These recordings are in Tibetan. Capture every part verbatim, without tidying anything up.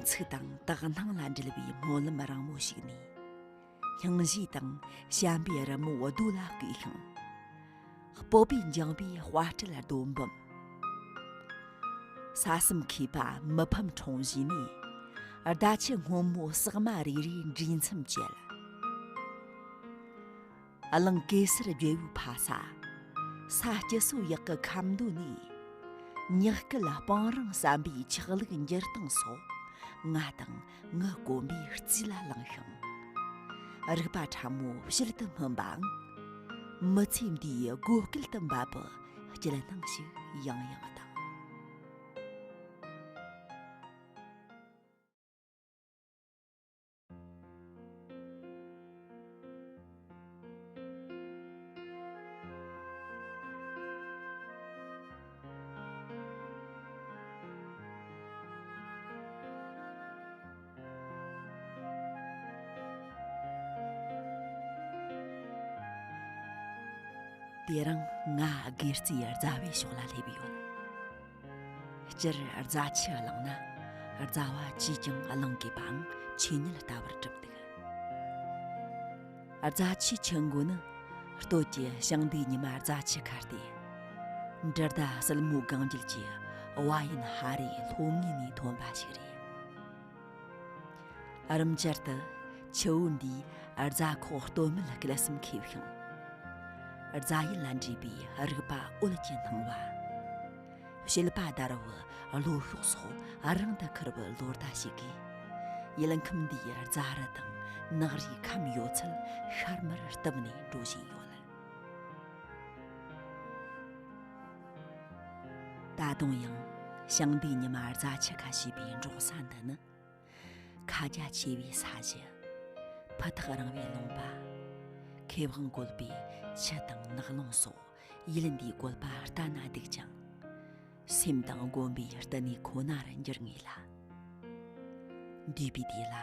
ཚིག་དང་དག་སྣང་ལ་འབྲེལ་བའི་སྨོན་ལམ་རིང་མོ་ཞིག་ནས། སྙིང་རྗེ་དང་བྱམས་པའི་རི་མོ་རྡོ་ལ་བརྐོས་ཤིང་། སྤོབས་པས་འགྱིང་བའི་དཔའ་སྤྲུལ་རྡོ་འབུམ། ས་གསུམ་མཁས་པ་མི་ཕམ་འཁྲུངས་གཞིས་ནས། ཟླ་ཕྱེད་སྔོན་མོ་ཟེགས་མ་རེ་རེའི་འདྲིས་མཚམས་བཅད། གླིང་གེ་སར་རྒྱལ་པོའི་ཕ་ས། ས་སྐྱ་སོ་ཡག་གི་ཁ་མདོ་ནས། ཉག་སྐད་སྤང་རང་ཟམ་པའི་ཆག་ལུག་འགྱུར་སྟངས་སོགས། ང་དང་ངའི་གོམ་པའི་རྩིས་ལ་ལངས་ཤིང་། རིག་པ་ཕྲ་མོ་ཕྱིར་དུ་སྨིན་པའང་། མི་ཚེ་འདིའི་སྒོ་སྐལ་དུ་འབབ་པའི་སྐྱིད་སྣང་ཞིག་ཡང་ཡང་དང་། དེ་རིང་ང་དགེ་རྩེའི་རྫ་བའི་ཕྱོགས་ལ་སླེབས་ཡོད། སྤྱིར་རྫ་ཆུ་བླངས་ན། རྫ་བ་ཅིས་ཀྱང་བླང་དགོས་པའང་ཆོས་ཉིད་ལྟ་བུར་གྲུབ་འདུག། རྫ་ཆུ་ཆེན་མགོ་ནི་སྟོད་ཀྱི་ཞིང་སྡེའི་ཉི་མ་རྫ་ཆུ་ཁ་སྟེ། འབྲི་ཟླ་སྲིན་མོའི་གངས་རྒྱུད་ཀྱི་བ་ཡན་ཧ་རིའི་ལྷོ་ངོས་ནས་ཐོན་པ་ཞིག་རེད། རུམ་ཅར་དུ་ཆུ་བོ་འདིས་རྫ་ཁོག་སྟོད་སྨད་སྐད་གསུམ་ཁེབས་ཤིང་། རྫ་ཡུལ་ལ་འདྲེས་པའི་རིག་པ་འོད་ཀྱི་སྣང་བ། བྱེད་པ་དར་བུ་ལྷོ་ཕྱོགས་སོགས་རིང་དུ་ཁུར་བའི་ལོ་ཟླ་ཞིག་གིས། ཡུལ་ཁམས་འདིའི་རྫ་རི་དང་ནགས་རིའི་ཁམས་ཡོད་ཚད་ཤར་མར་བཏབ་ནས་འགྲོ་བཞིན་ཡོད། ད་དུང་ཡང་ཞིང་སྡེའི་ཉི་མ་རྫ་ཆུ་ཁ་ཞེས་པའི་འབྲོག་ས་འདི་ནི། ཁ་རྒྱ་ཆེ་བའི་ས་གཞི། ཕུ་ཐག་རིང་བའི་ལུང་པ། མཁས་དབང་བཀོད་པའི་ཆུ་དང་ནགས་ཀློང་སོགས་ཡུལ་འདིའི་བཀོད་པ་ལྟ་ན་སྡུག་ཅིང་། སེམས་དང་དགོན་པའི་བསྟི་གནས་ཁོ་ན་རུ་འགྱུར་ངེས་ལ། འདས་པའི་དུས་ལ།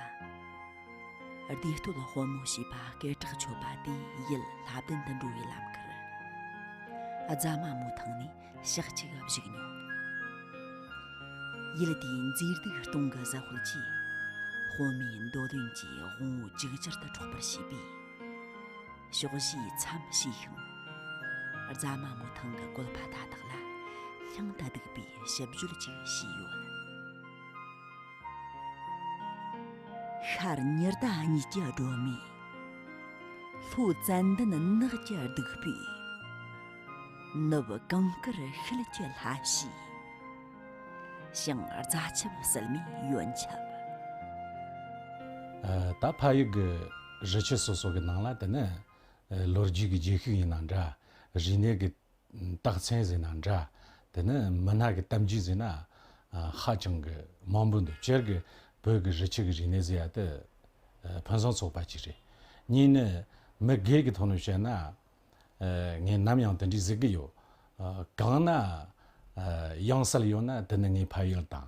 བདེ་སྟོད་དཔོན་མོ་ཞེས་པ་སྐད་གྲགས་ཆོད་པ་དེའི་ཡུལ་ལྷ་ལྡན་དུ་འགྲོ་བའི་ལམ་ཁར། རྫ་མ་མོ་ཐང་ནས་ཞག་གཅིག་བཞུགས་མྱོང་། ཡུལ་དེའི་མཛེས་སྡུག་སྟོང་གི་གཟི་འོད་ཀྱིས། དཔོན་མོའི་འདོད་ལོན་གྱི་དབང་བོ་ཅིག་ཅར་དུ་འཕྲོག་པར་བྱས་པས། ཕྱོགས་བཞིའི་མཚམས་ཕྱེས་ཤིང་། རྫ་མ་མོ་ཐང་གི་བཀོད་པ་མཐའ་དག་ལ་སྙིང་དུ་སྡུག་པའི་ཞིབ་བརྗོད་ཅིག་བྱས་ཡོད། ཤར་ཉི་ཟླ་གཉིས་ཀྱི་སྒྲོན་མེ། ལྷོ་ཙན་དན་ནགས་ཀྱི་བདུག་སྤོས། ནུབ་གངས་དཀར་ཤེལ་གྱི་ལྷ་བཞིས། ཞིང་རྫ་ཆུ་བསིལ་མའི་ཡོན་ཆབ། ཨ། ད་ཕ་ཡུལ་གྱི་རི་ཆུ་སོ་སོ་གི་ནང་ལ་དེ་ནི། ཨ། ལོ་རྒྱུས་ཀྱི་རྗེས་ཤུལ་ཡིན་ན་འདྲ། རིག་གནས་ཀྱི་རྟགས་མཚན་ཟེར་ན་འདྲ། དེ་ནི་མི་སྣ་གི་གཏམ་རྒྱུད་ཟེར་ན། ཨ། ཧ་ཅང་གི་མང་པོ་འདུག། སྤྱིར་གི་བོད་ཀྱི་རི་ཆུ་གི་རིག་གནས་ཟེར་ཡ་དེ། ཨ། ཕུན་སུམ་ཚོགས་པ་ཅིག་རེད། གཉིས་ནི་མི་སྒེར་གྱི་ཐོག་ནས་བཤད་ན། ཨ། ངས་ནམ་ཡང་དེ་འདྲའི་གཟིགས་ཀྱི་ཡོད། ཨ། གང་ན། ཨ། དབྱངས་གསལ་ཡོད་ན་དེ་ནི་ངའི་ཕ་ཡུལ་དང་།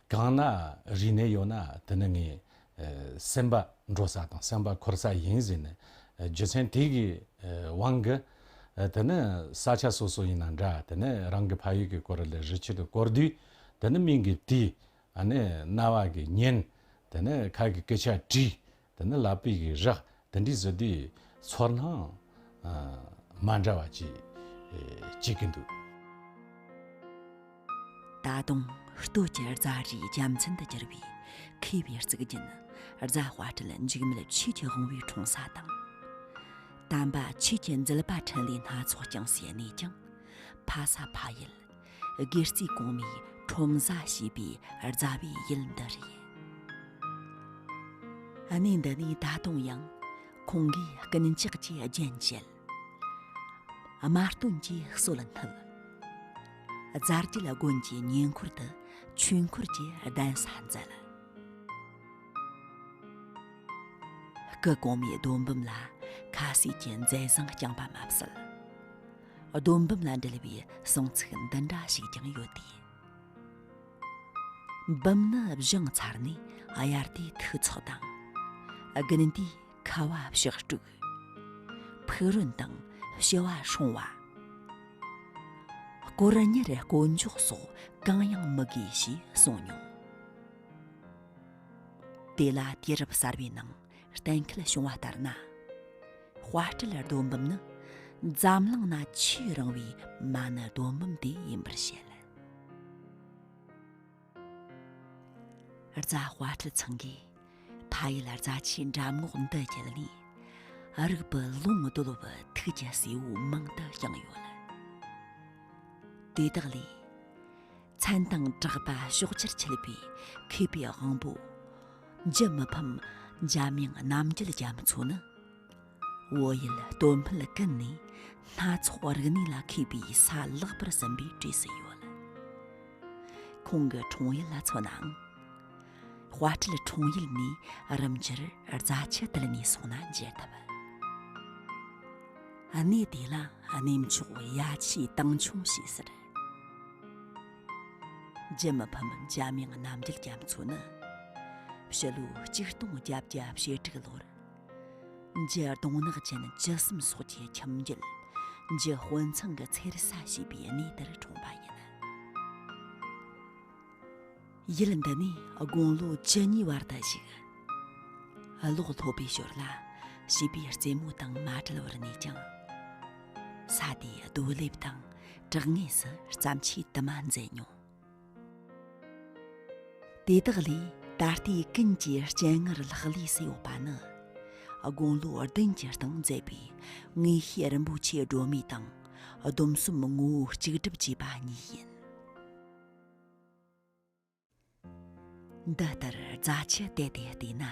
གང་ན་རིག་གནས་ཡོད་ན་དེ་ནི་ངའི། ཨ། སེམས་པ་འགྲོ་ས་དང་སེམས་པ་འཁོར་ས་ཡིན་ཟེར་ནས། ཨ། རྒྱུ་མཚན་དེ་གི། ཨ། དབང་གིས། ཨ། དེ་ནི་ས་ཆ་སོ་སོ་ཡིན་ན་འདྲ། དེ་ནི་རང་གི་ཕ་ཡུལ་གྱི་སྐོར་ལ་རི་ཆུ་དེ་བསྐོར་དུས། དེ་ནི་མིག་གིས་བལྟས། ཨ་ནི་རྣ་བ་གིས་ཉན། དེ་ནི་ཁ་གིས་སྐད་ཆ་དྲིས། དེ་ནི་ལག་པས་ཀྱིས་རེག། དེ་འདྲའི་བཟོ་དུས་ཚོར་སྣང་། ཨ། མ་འདྲ་བ་ཅིག། ཨེ། སྐྱེ་གི་འདུག། ད་དུང་སྟོད་ཀྱི་རྫ་རིའི་རྒྱལ་མཚན་དུ་གྱུར་པའི་མཁས་པའི་གཙུག་རྒྱན་རྫ་དཔལ་སྤྲུལ་འཇིགས་མེད་ཆོས་ཀྱི་དབང་པོའི་འཁྲུངས་ས་དང་། དམ་པ་ཆོས་ཀྱི་མཛད་པ་འཕྲིན་ལས་སྣ་ཚོགས་བསྐྱངས་སའི་གནས་ཀྱང་ཕ་ས་ཕ་ཡུལ། དགེ་རྩེ་གོང་མའི་ཁྲོམ་བཟའ་ཞེས་པའི་རྫ་བའི་ཡུལ་འདི་རེད། གནས་འདི་ནས་ད་དུང་ཡང་ཁོང་གིས་རྐུན་ཇག་གི་རྒྱན་བཅད། དམར་སྟོན་གྱི་སྲོལ་བསྣུབས། རྫ་རྒྱུད་དགོན་གྱི་ཉེ་འཁོར་དུ་ཆོས་འཁོར་གྱི་གདན་ས་མཛད། སྐུ་གོང་མའི་སྡོམ་བུམ་ལ་ཁ་ཟས་ཀྱི་མཛད་བཟང་བསྐྱངས་པ་མ་ཟད། སྡོམ་བུམ་ལ་འབྲེལ་བའི་གསུང་ཚིག་འདི་འདྲ་ཞིག་ཀྱང་ཡོད་དེ། བུམ་ནི་བཞེངས་ཚར་ནས་དབྱར་དུས་ཐུག་ཚོགས་དང་། དགུན་དུས་ཁ་བ་ཕྱག་དཀྲུག། ཕུག་རོན་དང་བྱི་བ་སྲུང་བ། དཀོར་གཉེར་དཀོན་མཆོག་སོགས་གང་ཡང་མི་དགོས་ཞེས་གསུངས་མྱོང་། དེ་ལ་དུས་རབས་གསར་བའི་ནང་གཏན་འཁེལ་བྱུང་བ་ལྟར་ན། དཔའ་སྤྲུལ་སྡོམ་འབུམ་ནི་འཛམ་གླིང་ན་ཆེས་རིང་བའི་མ་ཎི་སྡོམ་འབུམ་དེ་ཡིན་པར་བཤད། རྫ་དཔའ་སྤྲུལ་ཚང་གིས་ཕ་ཡུལ་རྫ་ཆུའི་འགྲམ་ངོགས་འདི་བརྒྱུད་ནས་རིག་པའི་ལུང་རྡོལ་བའི་ཐུགས་ཀྱི་གསོས་བུ་མང་དུ་བཞེངས་ཡོད། དེ་དག་ལས། མཚན་དང་གྲགས་པ་ཕྱོགས་བཅུར་ཁྱབ་པའི་མཁས་པའི་དབང་པོ། འཇུ་མི་ཕམ་འཇམ་དབྱངས་རྣམ་རྒྱལ་རྒྱ་མཚོ་ནི། བོད་ཡུལ་སྟོད་སྨད་ཀུན་ནས་སྣ་ཚོགས་རིག་གནས་ལ་མཁས་པའི་ས་ལེགས་པར་ཟིན་པའི་གྲས་སུ་ཡོད། ཁོང་གི་འཁྲུངས་ཡུལ་ལ་མཚོན་ནའང་། དཔའ་སྤྲུལ་འཁྲུངས་ཡུལ་ནས་རུམ་གྱུར་རྫ་ཆུ་དེད་ནས་སོང་ན་མཇལ་ཐུབ། གནས་དེ་ལ་གནས་མཆོག་ཡ་ཆེའི་དྭངས་ཆུང་ཞེས་ཟེར། འཇུ་མི་ཕམ་འཇམ་དབྱངས་རྣམ་རྒྱལ་རྒྱ་མཚོ་ནི། ཕྱི་ལོ་ཆིག་སྟོང་བརྒྱད་བརྒྱ་བཞི་དྲུག་ལོར། འཇུ་གདོང་ནག་ཅན་བཅུ་གསུམ་སོགས་ཀྱི་ཁྱིམ་རྒྱུད། འཇུ་དཔོན་ཚང་གི་མཚེར་ས་ཞེས་པའི་གནས་དེར་འཁྲུངས་པ་ཡིན། ཡུལ་འདི་ནས་དགུང་ལོ་བཅུ་གཉིས་བར་དུ་བཞུགས། གློ་ལྷོད་པའི་ཞོར་ལ་བྱིས་པའི་རྩེད་མོ་དང་མ་བྲལ་བར་གནས་ཀྱང་། ས་དེའི་རྡོ་ལེབ་དང་བྲག་ངོས་སུ་བརྩམས་ཆོས་དུ་མ་མཛད་མྱོང་། དེ་དག་ལས་ད་ལྟའི་ཀུན་གྱི་སྤྱན་སྔར་ལྷག་ལུས་སུ་ཡོད་པ་ནི། དགུང་ལོ་བདུན་གྱི་སྟེང་མཛད་པའི་དངོས་ཤེས་རིན་པོ་ཆེའི་སྒྲོན་མེ་དང་སྡོམ་གསུམ་ངོ་བོ་གཅིག་སྒྲིལ་བཅས་པ་གཉིས་ཡིན། འདི་ལྟར་རྫ་ཆུ་དེད་དེ་བལྟས་ན།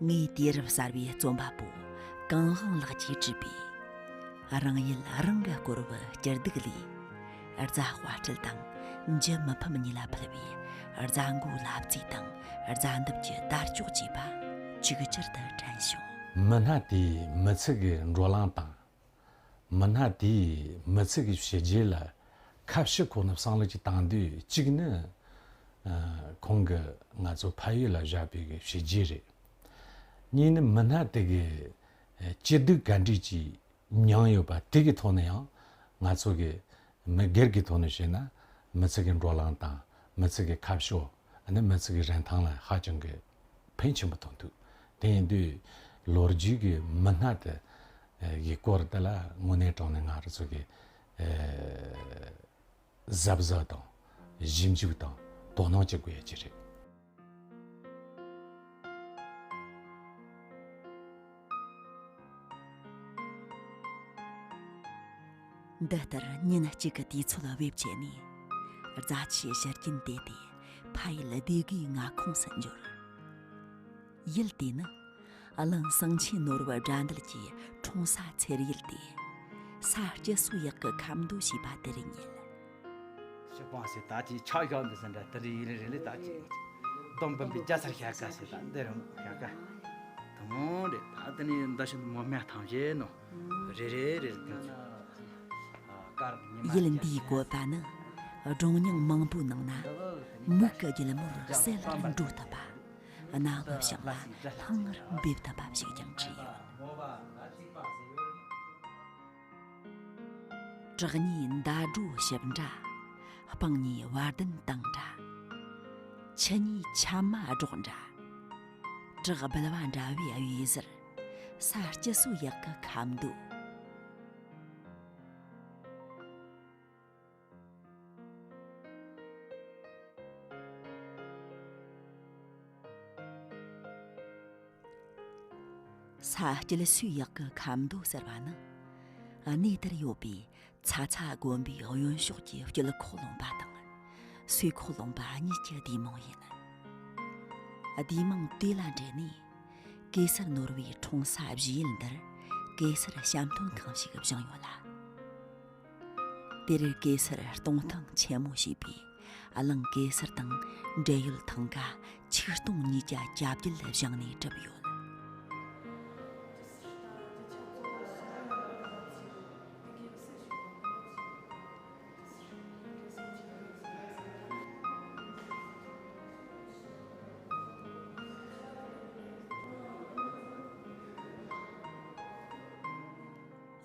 ངའི་དུས་རབས་གསར་བའི་རྩོམ་པ་པོ་གངས་དབང་ལགས་ཀྱིས་བྲིས་པའི་རང་ཡུལ་རང་གི་སྐོར་བུ་སྐྱིད་སྡུག་ལས། རྫ་དཔའ་སྤྲུལ་དང་འཇུ་མི་ཕམ་གཉིས་ལ་ཕུལ་བའི་རྫ་མགོ་ལབ་རྩེ་དང་རྫ་འདབས་ཀྱི་དར་ལྕོག་ཅེས་པ་ཅིག་ཅར་དུ་དྲན་བྱུང་། མི་སྣ་དེའི་མི་ཚེ་གི་འགྲོ་ལམ་དང་། མི་སྣ་དེའི་མི་ཚེ་གི་བྱས་རྗེས་ལ་ཁ་ཕྱི་ཁོ་ན་བསམ་བློ་ཅིག་བཏང་དུས། གཅིག་ནི། ཨ། ཁོང་གིས་ང་ཚོ་ཕ་ཡུལ་ལ་བཞག་པའི་གི་བྱས་རྗེས་རེད། གཉིས་ནི་མི་སྣ་དེ་གི་ཨ། སྐྱིད་སྡུག་ག་འདྲས་ཅིག་མྱངས་ཡོད་པ་དེ་གི་ཐོག་ནས་ཡང་ང་ཚོ་གི་མི་སྒེར་གྱི་ཐོག་ནས་བཤད་ན། མི་ཚེ་གི་འགྲོ་ལམ་དང་མི་ཚེ་གི་ཁ་ཕྱོགས། ཨ་ནི་མི་ཚེ་གི་རིན་ཐང་ལ་ཧ་ཅང་གི་ཕན་ཆེན་པོ་མཐོང་འདུག་དེ་ཡིན་དུས་ལོ་རྒྱུས་ཀྱི་མི་སྣ་དེ་གི་སྐོར་དེ་ལ་དངོས་གནས་དྲང་གནས་ང་རང་ཚོ་གི་ཨ། གཟབ་གཟབ་དང་ཞིབ་འཇུག་དང་དོ་སྣང་བྱེད་དགོས་ཡ་ཅིག་རེད། འདི་ལྟར་ཉིན་གཅིག་གི་དུས་ཚོད་བེད་སྤྱད་ནས་རྫ་ཆུའི་ཞལ་རྒྱུན་དེད་དེ་ཕ་ཡུལ་སྡེ་དགེའི་མངའ་ཁོངས་སུ་འབྱོར། ཡུལ་དེ་ནི་གླིང་ཟིང་ཆེན་ནོར་བུ་དགྲ་འདུལ་གྱི་འཁྲུངས་ས་མཚེར་ཡུལ་ཏེ། ས་སྐྱ་སོ་ཡག་གི་ཁ་མདོ་ཞེས་པ་དེར་ཉེ། ཤི་པང་ཟེར་ད་ཅི་ཆག་ཤག་འདི་ཟེར་འདྲ་དེ་རེད། ཡིན་རེད་ལེ། ད་ཅི་སྡོམ་སྤུན་པའི་རྒྱ་ཚར་ཤ་ཀ་ཟེར་ད་འདི་རུ་ཤ་ཀ་དུང་རེད། ད་དེ་ནི་འདི་ཤིན་ཏུ་མོ་སྨད་ཐང་བྱེད་ནོ། རེད་རེད་རེད། དེ་ཚོ་ཡུལ་འདིའི་བཀོད་པ་ནི་སྒྲུང་རྙིང་མང་པོའི་ནང་ན་མིག་གི་རྒྱལ་མོར་གསལ་ལེར་འགྲོ་ཐུབ་པ། རྣ་བའི་བྱང་ལ་ལྷང་ངེར་འབེབས་ཐུབ་པ་ཞིག་ཀྱང་བྲིས་ཡོད། བྲག་གཉིས་མདའ་སྒྲོ་ཞིབ་འདྲ། སྤང་གཉིས་བར་ལྡན་དང་འདྲ། ཆུ་གཉིས་ཆམ་མ་སྒྲོག་འདྲ། བྲག་སྦལ་བ་འདྲ་བའི་གཡས་ཟུར། ས་སྐྱ་སོ་ཡག་གི་ཁ་མདོ། ས་སྐྱ་སོ་ཡག་གི་ཁ་མདོ་ཟེར་བ་ནི། གནས་དེར་ཡོད་པའི་ཚ་ཚ་དགོན་པའི་གཡོན་ཕྱོགས་ཀྱི་དཀྱིལ་འཁོར་ལུང་པ་དང་། སོས་ཁོག་ལུང་པ་གཉིས་ཀྱི་སྡེ་མིང་ཡིན། སྡེ་མིང་དེ་ལ་འབྲེལ་ནས། གེ་སར་ནོར་བུའི་འཁྲུངས་ས་བཞེས་ཡུལ་འདིར་གེ་སར་བཤམས་སྟོན་ཁང་ཞིག་བཞེངས་ཡོད་ལ། དེར་གེ་སར་སྟོང་ཐུན་ཆེན་མོ་ཞེས་པའི་གླིང་གེ་སར་དང་འབྲེལ་ཡོད་ཐང་ག་ཆིག་སྟོང་ཉིས་བརྒྱ་གྱ་བརྒྱད་བཞེངས་ནས་གྲུབ་ཡོད།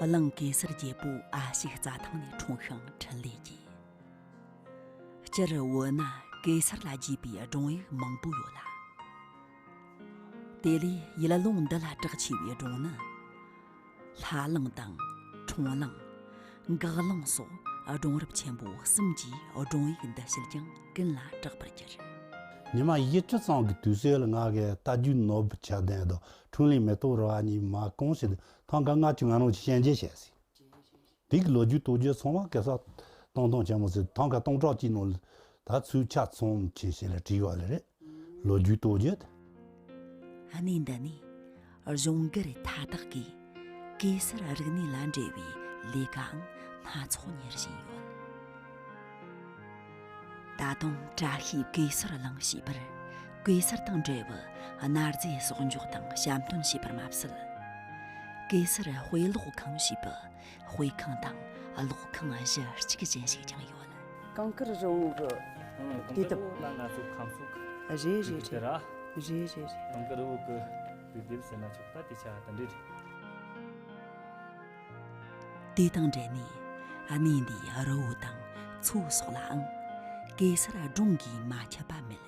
གླིང་གེ་སར་རྒྱལ་པོ་ཨ་ཕྱུག་རྩྭ་ཐང་ནས་འཁྲུངས་ཤིང་འཕྲིན་ལས་རྒྱས། སྤྱིར་བོད་ན་གེ་སར་ལ་བརྗོད་པའི་སྒྲུང་ཡིག་མང་པོ་ཡོད་ལ། དེ་ལས་ཡུལ་ལུང་འདི་ལ་གྲགས་ཆེ་བའི་སྒྲུང་ནི། ལྷ་གླིང་དང་ཁྲོང་གླིང་། འགག་གླིང་སོགས་སྒྲུང་རབས་ཆེན་པོ་གསུམ་གྱིས་སྒྲུང་ཡིག་འདི་ཕྱིར་ཀྱང་ཀུན་ལ་གྲགས་པར་གྱུར། ཉི་མ་བཞི་བཅུ་ཙམ་གྱི་དུས་ཚོད་ལ་ང་གིས་རྟ་རྒྱུག་ནོར་བུ་ཆགས་ལྡན་དང་འཕྲིན་ལས་མེ་ཏོག་ར་བ་གཉིས་མ་གང་ཞིག་ཐང་ག་ང་ཆུ་ང་རང་གི་ཤན་འབྱེད་བྱས་ཟིན། དེ་གི་ལོ་རྒྱུས་རྟོགས་རྒྱུ་ཚང་མ་གེ་སར་སྟོང་སྟོང་ཆེན་མོ་ཟེར་ཐང་ག་སྟོང་ཕྲག་གཅིག་ནང་ལ་ད་ཚུལ་ཆ་ཚང་ཆེ་ཞེས་ལ་བྲིས་ཡོད་ལེ་རེད། ལོ་རྒྱུས་རྟོགས་རྒྱུ་དེ། གནས་འདི་ནས་གཞུང་སྒེར་མཐའ་དག་གིས་གེ་སར་རིག་གནས་ལ་འབྲེལ་བའི་ལས་ཀའང་སྣ་ཚོགས་གཉེར་བཞིན་ཡོད། ད་དུང་བཀྲ་ཤིས་གེ་སར་གླིང་ཞེས་པར་གེ་སར་དང་འབྲེལ་བའི་གནའ་རྫས་གསོག་འཇོག་དང་བཤམས་སྟོན་བྱས་པར་མ་ཟད། གེ་སར་དཔེ་ཀློག་ཁང་ཞེས་པའི་དཔེ་ཁང་དང་ཀློག་ཁང་གཞི་གཅིག་ཅན་ཞིག་ཀྱང་ཡོད། གངས་དཀར་རི་བོ་གི་ཨང་། དེ་གངས་དཀར་དེ་རི་བོ་ལ་ང་ཚོ་ཁམས་གསོ་གི་རེད་རེད་དེ་རེད་ར། རེད་རེད་རེད། གངས་དཀར་རི་བོ་གི་དུས་དེབ་ཟེར་ན་ཆོག་ད། དེ་ཆ་དེ་འདྲ་རེད། དེ་དང་འབྲེལ་ནས་གནས་འདིའི་རི་བོ་དང་མཚོ་སོགས་ལའང་གེ་སར་སྒྲུང་གིས་མ་ཁྱབ་པ་མེད།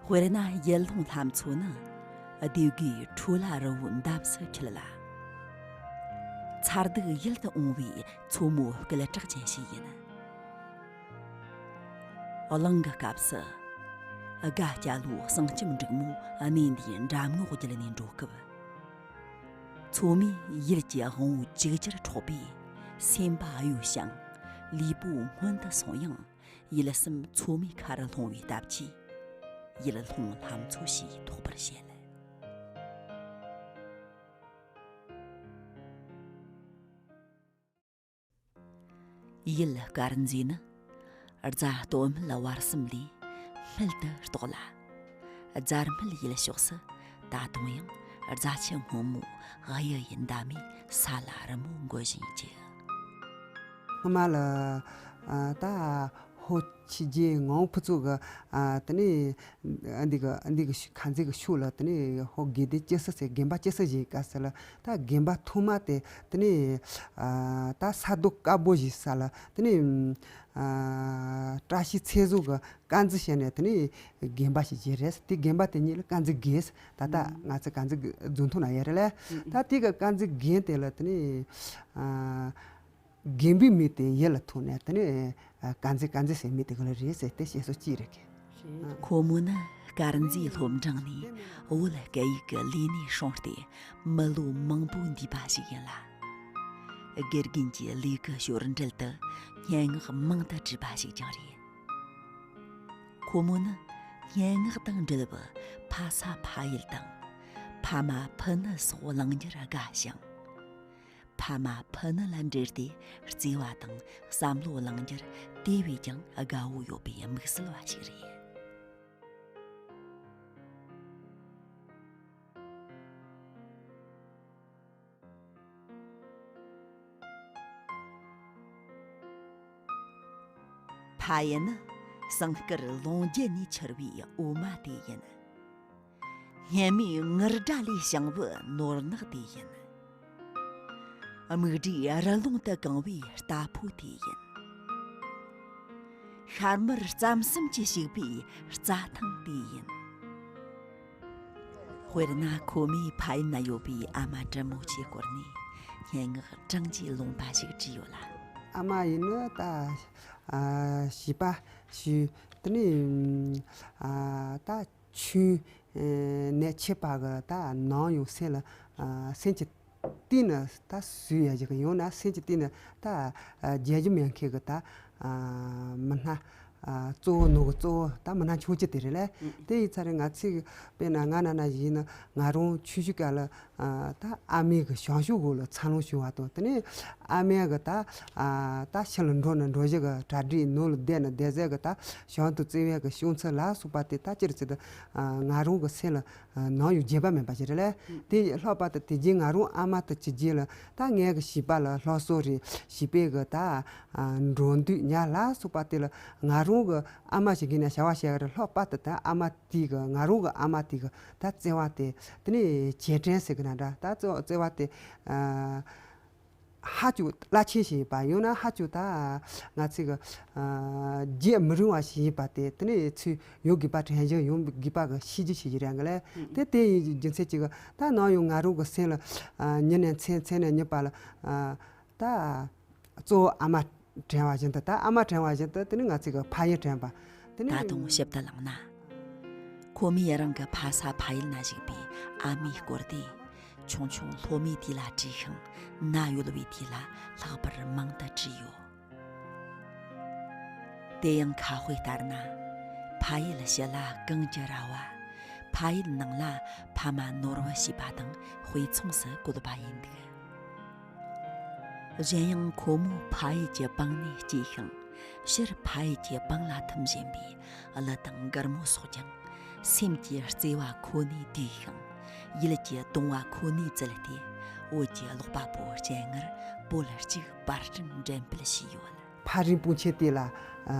དཔེར་ན་ཡུལ་ལུང་ལྷ་མཚོ་ནི་ལྡེ་གུའི་ཁྲོ་ལ་རི་བོའི་འདབས་སུ་འཁྱིལ་ལ། མཚར་སྡུག་ཡིད་དུ་འོང་བའི་མཚོ་མོའི་སྐད་གྲགས་ཅན་ཞིག་ཡིན། གླིང་གི་སྐབས་སུ་དགའ་སྐྱ་ལོའི་གསང་སྐྱོམ་འབྲུག་མོ་གནས་འདིའི་འགྲམ་ངོགས་བརྒྱུད་ནས་འགྲོ་སྐབས། མཚོ་མོས་ཡུལ་གྱི་དབང་པོ་ཅིག་ཅར་འཕྲོག་པས་སེམས་པ་གཡོས་ཤིང་ལུས་པོ་སྔོན་དུ་སོང་ཡང་། ཡུལ་གསུམ་མཚོ་མོའི་ཁར་ལྷུང་བའི་སྟབས་ཀྱིས་ཡུལ་ལུང་ལྷ་མཚོ་ཞེས་ཐོགས་པར་བཤད། ཡུལ་དཀར་མཛེས་ནི་རྫ་སྟོད་སྨད་བར་གསུམ་ལས་སྨད་དུ་གཏོགས་ལ། རྫ་སྨད་ཡུལ་ཕྱོགས་སུ་ད་དུང་ཡང་རྫ་ཆུ་སྔོན་མོ་གཡུ་ཡི་འདབ་མས་ས་ལ་རི་མོ་འགོད་བཞིན་བྱས། སྔོན་མ་ལ་ཨ་ད་ཧོ་ཆི་རྗེ་ངང་ཕུ་ཚུགས་གི་ཨ་དེ་ནས་ཨ་འདི་གི་ཨ་འདི་གི་ཤུ་ཁ་མཛེས་གི་ཤུགས་ལ་དེ་ནས་ཧོ་དགེ་ལྡན་སྐྱེ་ས་ཟེར་དགོན་པ་སྐྱེ་ས་ཞིག་ག་ས་ལ་ད་དགོན་པ་ཐོག་མ་དེ་དེ་ནས་ཨ་ད་ས་རྡོ་དཀར་པོ་ཞིག་ས་ལ་དེ་ནས་ཨ་བཀྲ་ཤིས་ཚེ་བཟང་གི་དཀར་མཛེས་བྱས་ནས་དེ་ནས་དགོན་པ་ཞིག་བྱས་རེད། དེ་དགོན་པ་དེ་ཉིད་ལ་དཀར་མཛེས་དགོན་ཟེར། ད་ལྟ་ང་ཚོ་དཀར་མཛེས་རྫོང་ཐོག་ན་ཡོད་རེད་ལ། ད་དེ་གི་དཀར་མཛེས་དགོན་དེ་ལ་དེ་ནས་ཨ་དགོན་པའི་མིང་དེ་ཡུལ་ལ་ཐོགས་ནས་དེ་ནས་དཀར་མཛེས་དཀར་མཛེས་ཟེར་མིང་དེ་ག་ལ་རེད་ཟེར་དེ་བཤད་སྲོལ་གཅིག་རེད་གི། ཁོ་མོ་ནི་དཀར་མཛེས་སློབ་འབྲིང་ནས་བོད་སྐད་ཡིག་གི་ལས་གནས་སྲུང་སྟེ་མི་ལོ་མང་པོ་འདས་པ་ཞིག་ཡིན་ལ། དགེ་རྒན་གྱི་ལས་ཀའི་ཞོར་འབྲེལ་དུ་སྙན་ངག་མང་དུ་བྲིས་པ་ཞིག་ཀྱང་རེད། ཁོ་མོ་ནི་སྙན་ངག་དང་འབྲེལ་བའི་ཕ་ས་ཕ་ཡུལ་དང་ཕ་མ་ཕུ་ནུ་སོགས་གླེང་རྒྱུར་དགའ་ཞིང་། ཕ་མ་ཕུ་ནུ་ལ་འབྲེལ་ཏེ་བརྩེ་བ་དང་བསམ་བློ་གླེང་རྒྱུར་དེ་བས་ཀྱང་དགའ་བོ་ཡོད་པའི་དམིགས་བསལ་བ་ཞིག་རེད། ཕ་ཡུལ་ནི་ཟངས་དཀར་ལུང་བརྒྱུད་ནས་འཕྱུར་བའི་འོ་མ་དེ་ཡིན། སྙན་མོའི་ངུར་སྒྲ་ལས་བྱུང་བའི་ནོར་ནག་དེ་ཡིན། སྨུག་སྒྲའི་རི་ཀླུང་དུ་གང་བའི་རྟ་ཕོ་དེ་ཡིན། ཤར་མར་རྩམ་ཟན་གྱིས་བྱུགས་པའི་རྩྭ་ཐང་དེ་ཡིན། དཔེར་ན་ཁོ་མོའི་ཕ་ཡུལ་ན་ཡོད་པའི་ཨ་མ་དྲིན་མོ་ཆེའི་སྐོར་ནས་སྙན་ངག་བགྲང་བྱའི་ལུང་པ་ཞིག་བྲིས་ཡོད་ལ། ཨ་མ་ཡིན་ནི་ད་ཨ་བྱིས་པ་ཞིག་དེ་ནས་ཨ་ད་ཆུང་ནས་ཆེ་བ་གི་ད་ནམ་ཡང་སེམས་ལ་ཨ་སེམས་ཀྱི་གཏིང་ནས་ད་བཟོད་ཡ་ཞིག་ཡང་ན་སེམས་ཀྱི་གཏིང་ནས་ད་ཨ་བརྗེད་རྒྱུ་མེད་མཁན་གྱི་ད་ཨ་མི་སྣ་ཨ་གཙོ་བོ་ནོར་གི་གཙོ་བོ་ད་མི་སྣ་ཆུང་ཆུང་དེ་རེད་ལ། དེ་ཡིན་ཙང་རེད། ང་ཚོས་དཔེར་ན་ང་ན་ན་ཡིན་ན་ང་རང་ཆུང་ཆུང་སྐབས་ལ་ཨ་ད་ཨ་མའི་གི་བྱང་ཆུབ་འོག་ལ་འཚར་ལོངས་བྱུང་བ་དང་། དེ་ནས་ཨ་མའི་གི་ད་ཨ་ད་ཕྱི་ལ་འགྲོ་ན་འགྲོ་གཞི་གི་གྲ་སྒྲིག། ནང་ལ་བསྡད་ན་བསྡད་ཟས་གི་ད་བྱང་དུ་བརྩེ་བའི་གི་ཤོང་ཚུལ་ལ་སོགས་པ་དེ་ད་ཅི་རེད་ཟེར་ད་ཨ་ང་རང་གི་སེམས་ལ་ནམ་ཡང་བརྗེད་པ་མེད་པ་ཞིག་རེད་ལ། དེ་ལྷག་པར་དུ་དེ་རྗེས་ང་རང་ཨ་མ་དང་གཅིག་རྗེས་ལ་ད་ངའི་གི་བྱིས་པ་ལ་སློབ་གསོ་རེད། བྱིས་པའི་གི་ད་འགྲོ་འདུག་ཉལ་ལ་སོགས་པ་དེ་ལ་ང་རང་གི་ཨ་མ་ཞིག་གི་ནས་བྱ་བ་བྱེད་གི་རེད། ལྷག་པར་དུ་ད་ཨ་མ་དེ་གི་ང་རང་གི་ཨ་མ་དེ་གི་ད་བརྩེ་བ་དེ་དེ་ནས་རྗེས་དྲན་ཟེར་གི་ན་འདྲ། ད་བརྩེ་བ་དེ་ཨ་ ཧ་ཅང་རླབས་ཆེན་ཞིག་ཡིན་པ། ཡང་ན་ཧ་ཅང་ད་ང་ཚོའི་གི་ཨ་རྒྱས་མི་རུང་བ་ཞིག་ཡིན་པ་དེ། དེ་ནས་ཚུར་ཡོང་དགོས་པ། དྲན་བཞིན་ཡོང་དགོས་པ་གི་ཤེས་རྒྱུ་ཞིག་ཡིན་རེད་གི་ལེ། དེ་དེ་ཡིན་རྒྱུ་མཚན་གྱིས་གི་ད་ནམ་ཡང་ང་རང་གི་སེམས་ལ་ཨ་ཉིན་ནས་མཚན་མཚན་ནས་ཉིན་པ་ལ་ཨ་ད་གཙོ་བོ་ཨ་མ་དྲན་པ་བཞིན་དུ། ད་ཨ་མ་དྲན་པ་བཞིན་དུ་དེ་ནས་ང་ཚོའི་གི་ཕ་ཡུལ་དྲན་པ། དེ་ནས་ད་དུང་ཞིབ་ཏུ་བླངས་ན། ཁོ་མོས་རང་གི་ཕ་ས་ཕ་ཡུལ་ན་བཞུགས་པའི་ཨ་མའི་སྐོར་དེ། ཆུང་ཆུང་སློབ་མའི་དུས་ལ་བྲིས་ཤིང་ན་ཡོད་པའི་དུས་ལ་ལྷག་པར་མང་དུ་བྲིས་ཡོད། དེ་ཡང་ཁ་དཔེ་ལྟར་ན། ཕ་ཡུལ་ཕྱི་ལ་གངས་ཀྱི་ར་བ། ཕ་ཡུལ་ནང་ལ་ཕ་མ་ནོར་བུ་ཞེས་པ་དང་དཔེ་མཚུངས་སུ་བཀོད་པ་ཡིན་འདུག། གཞན་ཡང་ཁོ་མོ་ཕ་ཡུལ་གྱི་འབངས་ནས་སྐྱེས་ཤིང་། སྤྱིར་ཕ་ཡུལ་གྱི་འབངས་ལ་ཐིམ་བཞིན་པའི་གླུ་དང་མགུར་མོ་སོགས་ཀྱང་སེམས་ཀྱི་བརྩེ་བ་ཁོ་ནས་བསྡུས་ཤིང་། ཡིད་ཀྱི་གདུང་བ་ཁོ་ནས་བཙལ་ཏེ། བོད་ཀྱི་ཀློག་པ་པོའི་སྤྱན་སྔར་བོད་གཅིག་པར་སྐྲུན་འགྲེམས་སྤེལ་བྱས་ཡོད། ཕ་རི་པུང་ཆེ་དེ་ལ་ཨ་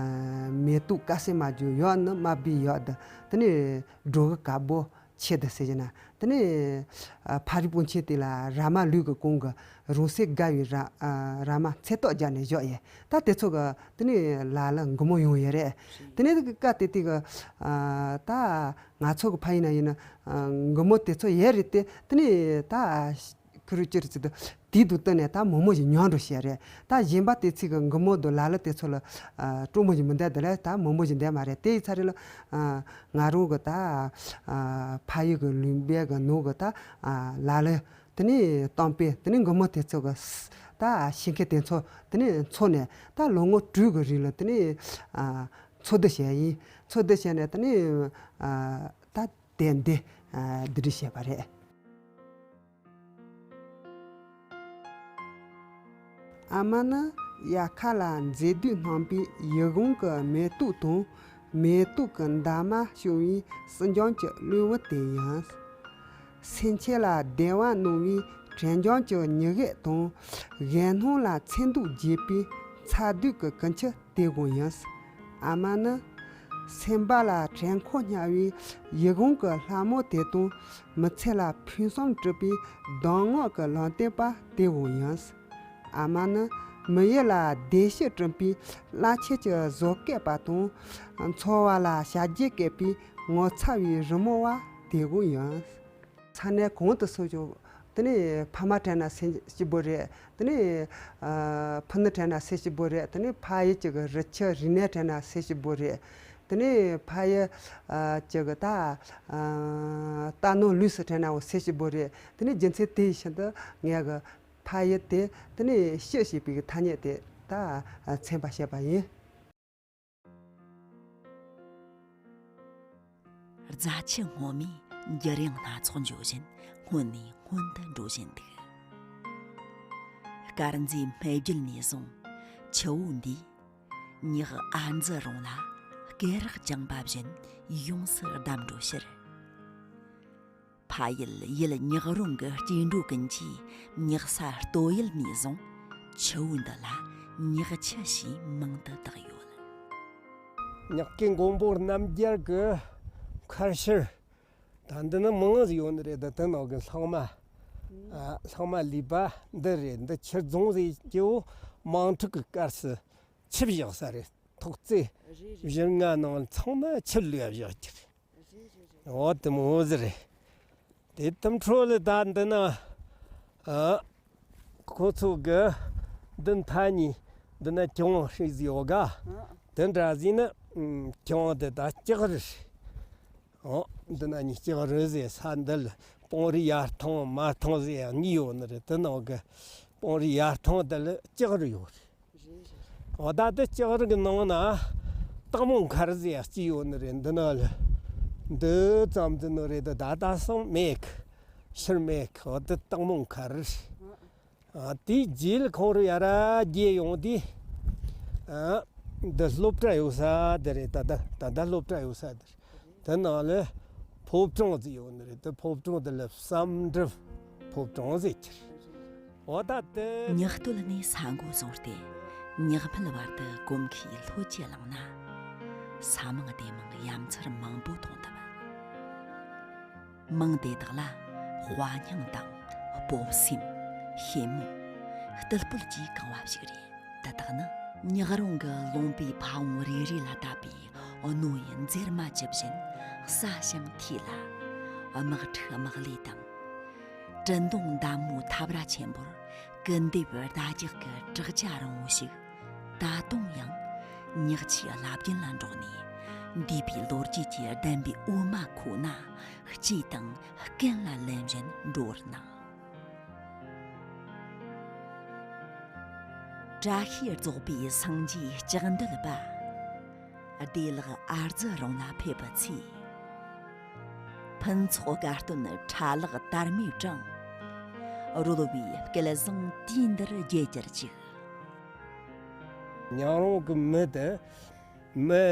མེ་ཏོག་དཀར་སེར་མ་བརྗོད་ཡོད་ནི། མ་བི་ཡོད་དེ་དེ་ནས་སྒྲོ་གི་དཀར་པོ་ཆེ་དེ་ཟེར་གྱི་ན། དེ་ནས་ཨ་ཕ་རི་པུང་ཆེ་དེ་ལ་ར་མ་ལུག་གི་གོང་གི་རོང་སེ་དགའ་བའི་ར་ཨ་ར་མ་ཚེ་ཏོག་རྒྱབ་ནས་བཞག་ཡས། ད་དེ་ཚོ་གི་དེ་ནས་ལ་ལ་མགུར་མོ་ཡོང་ཡས་རེད། དེ་ནས་གི་སྐབས་དེ་དུས་གི་ཨ་ད་ང་ཚོ་གི་ཕ་ཡུལ་ན་ཡིན་ན་ཨ་མགུར་མོ་དེ་ཚོ་ཡོད་རེད་དེ། དེ་ནས་ད་ཁུ་རུ་ཅི་རུ་ཅི་དུ་དེའི་དུ་སྟེང་ནས་ད་མང་མང་ཞིག་ཉམས་འགྲོ་བྱས་རེད། ད་གཞན་པ་དེ་ཚོ་གི་མགུར་མོ་དང་ལ་ལ་དེ་ཚོ་ལ་ཨ་སྤྲོ་མོ་ཞིག་མི་འདུག། དེ་ལ་ད་མང་མང་ཞིག་འདུག་མ་རེད། དེ་ཡི་ཚ་རེད་ལ་ཨ་ང་རང་གི་ད་ཨ་ཕ་ཡུལ་གི་ལུང་པའི་གི་ནང་གི་ད་ཨ་ལ་ལ། དེ་ནས་གཏམ་དཔེ། དེ་ནས་མགུར་མོ་དེ་ཚོ་གི་ད་ཤེས་མཁན་དེ་ཚོ་དེ་ནས་འཚོགས་ནས། ད་ལོ་ངོ་དྲུག་གི་རིང་ལ་དེ་ནས་ཨ་འཚོགས་འདུ་བྱས་ཡིན། འཚོགས་འདུ་བྱས་ནས་དེ་ནས་ཨ་ད་དེབ་འདི་ཨ་བསྡུ་སྒྲིག་བྱས་པ་རེད། ཨ་མ་ནི་དབྱར་ཁ་ལ་མཛེས་སྡུག་སྣང་བའི་ཡིད་འོང་གི་མེ་ཏོག་དང་། མེ་ཏོག་གི་འདབ་མ་ཕྱུང་བའི་སྲིད་འཇམ་གྱི་གློ་བུར་དེ་ཡིན། སེམས་ཅན་ལ་བདེ་བ་གནང་བའི་དྲན་འཇམ་གྱི་མྱི་གེ་དང་། གཞན་སྣང་ལ་ཚེ་མདོག་རྒྱས་པའི་མཚར་སྡུག་གི་ཀུན་ཁྱེར་དེ་གང་ཡིན། ཨ་མ་ནི་སེམས་པ་ལ་དྲན་འཁོར་སྙིང་བའི་ཡིད་འོང་གི་ལྷ་མོ་དེ་དང་། མི་ཚེ་ལ་ཕུན་སུམ་གྲུབ་པའི་གདམས་ངག་གི་ལམ་སྟོན་པ་དེ་གང་ཡིན། ཨ་མ་ནི་མི་ཡུལ་ལ་བདེ་སྐྱིད་བསྐྲུན་པའི་རླབས་ཆེན་གྱི་བཟོ་བཀོད་པ་དང་། འཚོ་བ་ལ་བྱ་རྒྱལ་བཀོད་པའི་ངོ་མཚར་བའི་རི་མོ་བ་དེ་གང་ཡིན། ས་གནས་གང་དུ་སོང་ཀྱང་། དེ་ནས་ཕ་མ་དྲན་ན་སེམས་སྐྱིད་པོ་རེད། དེ་ནས་ཨ་ཕུ་ནུ་དྲན་ན་སེམས་སྐྱིད་པོ་རེད། དེ་ནས་ཕ་ཡུལ་གྱི་གི་རི་ཆུ་རི་གནས་དྲན་ན་སེམས་སྐྱིད་པོ་རེད། དེ་ནས་ཕ་ཡུལ་ཨ་གྱི་གི་ད་ཨ་རྟ་ནོར་ལུག་སུ་དྲན་ནའང་སེམས་སྐྱིད་པོ་རེད། དེ་ནས་རྒྱུ་མཚན་དེ་བཞིན་དུ་ངས་གི་ཕ་ཡུལ་དེ་དེ་ནས་སྐྱིད་ཞེས་པའི་གི་ཐ་སྙད་དེ་ད་མཚན་པ་བྱས་པ་ཡིན། རྫ་ཆུ་སྔོན་མོས་འགྱུར་ཡང་སྣ་ཚོགས་འཇོག་བཞིན་སྔོན་ནས་སྔོན་དུ་འགྲོ་བཞིན་འདུག། དཀར་མཛེས་སྨད་རྒྱུད་ནས་བཟུང་ཆུ་བོ་འདིས་ཉག་ཨ་འཛི་རོང་ལ་སྐེ་རགས་བརྐྱངས་པ་བཞིན་ཡོངས་སུ་བསྡམས་འགྲོ་ཕྱིར། ཕ་ཡུལ་ཡུལ་ཉག་རོང་གི་སྐྱེ་འགྲོ་ཀུན་གྱིས་ཉག་ས་སྟོད་ཡུལ་ནས་བཟུང་ཆུ་བོ་འདི་ལ་ཉག་ཆུ་ཞེས་མིང་དུ་བཏགས་ཡོད། ཉག་གི་མགོན་པོ་རྣམ་རྒྱལ་གྱི་མཁར་ཤུལ། ད་འདི་ནི་མང་ཟིག་ཡོད་ནི་རེད། ད་དེ་ནང་གི་ལྷག་མ། ཨ་ལྷག་མ་ལུས་པ་འདི་རེད། འདི་ཆུ་རྫོང་ཟེར་གྱི་འོ། དམངས་ཁྲོད་ཀྱི་སྐབས་སུ་ཆུ་བཞག་ས་རེད། ཐོག་བརྩེགས་བཞི་ལྔ་ནང་ཚང་མ་ཆུ་ལུས་བཞག་གི་རེད། འོ་དེ་མོ་ཟིག་རེད། དེ་དེ་འཕྲོ་ལ་ད་འདི་ན་ཨ་ཁོ་ཚོ་གི་འདི་མཐའ་གཉིས་འདི་ན་གྱང་ཧྲིག་ཟིག་ཡོད་ག། དེ་འདྲ་ཟིག་ནི་གྱང་དེ་ད་ལྕགས་རི་རེད། འོ། འདི་ན་ནི་ལྕགས་རི་ཟེར་ས་འདི་ལ་སྤང་རི་ཡར་ཐང་མར་ཐང་ཟེར་ཡང་གཉིས་ཡོད་ནི་རེད། དེ་ནང་གི་སྤང་རི་ཡར་ཐང་དེ་ལ་ལྕགས་རི་ཡོད་རེད། འོ། ད་དེ་ལྕགས་རི་གི་ནང་ན་སྟག་མོ་མཁར་ཟེར་ཡང་གཅིག་ཡོད་ནི་རེད། འདི་ན་ལ་འདི་ཙམ་ཟིག་ནི་རེད། ད་ད་ལྟ་སང་མེད་གི། ཕྱིར་མེད་གི། འོ། དེ་སྟག་མོ་མཁར་རེད། ཨ། དེའི་རྗེས་ལ་ཁོང་རུ་ཡར་རྒྱས་ཡོང་དུས། ཨ། འདི་སློབ་གྲྭ་ཡོད་ས་དེ་རེད། ད་ལྟ་ད་ལྟ་སློབ་གྲྭ་ཡོད་ས་དེ་རེད། དེ་ནང་ལ་ཕོ་བྲང་ཟིག་ཡོད་ནི་རེད། དེ་ཕོ་བྲང་དེ་ལ་བསམ་གྲུབ་ཕོ་བྲང་ཟེར་གྱི་རེད། འོ། ད་དེ་ཉག་སྟོད་ནས་ས་མགོ་བཟུང་སྟེ་ཉག་སྨད་བར་དུ་གོམ་ཁའི་ལྷོད་ཀྱིས་བླངས་ན། ས་མིང་སྡེ་མིང་ཡ་མཚར་མང་པོ་མཐོང་ཐུབ། མིང་དེ་དག་ལ་དཔའ་སྙིང་དང་སྤོབས་སེམས། ཤེས་མོ། རྟུལ་ཕོད་ཀྱིས་གང་བ་ཞིག་རེད། དེ་དག་ནི་ཉག་རོང་གི་ལུང་པའི་ཕ་བོང་རེ་རེ་ལ་བཏབ་པའི་རྣོ་ཡི་འཛེར་མ་ཇི་བཞིན་སྲ་ཞིང་འཐུས་ལ། དམག་འཁྲུག་དམག་ལས་དང་། དྲི་མདོང་འདམ་མོའི་འཐབ་ར་ཆེན་པོར་སྐུལ་འདེབས་རྡ་རྒྱག་གི་བྲག་ཅ་རིང་བོ་ཞིག་ད་དུང་ཡང་ཉག་ཆུའི་རླབས་རྒྱུན་ལ་འགྲོགས་ནས། འདས་པའི་ལོ་རྒྱུས་ཀྱི་ལྡན་པའི་འོ་མ་ཁོ་ན་ལྕེ་དང་སྐེ་ལ་ལེན་བཞིན་འགྲོ་བར་སྣང་། བཀྲ་ཤིས་རྫོགས་པའི་སངས་རྒྱས་ལྕགས་འདུལ་པ། བདེ་ལེགས་ཨ་ཙི་རོང་ལ་ཕེབས་པའི་ཚེ། ཕུན་ཚོགས་དགའ་སྟོན་ཁྲ་ལག་དར་མའི་བྲང་། རོལ་བའི་སྐལ་བཟང་དུས་འདིར་རྒྱས་གྱུར་ཅིག། ཉག་རོང་གི་མི་དེ་མི་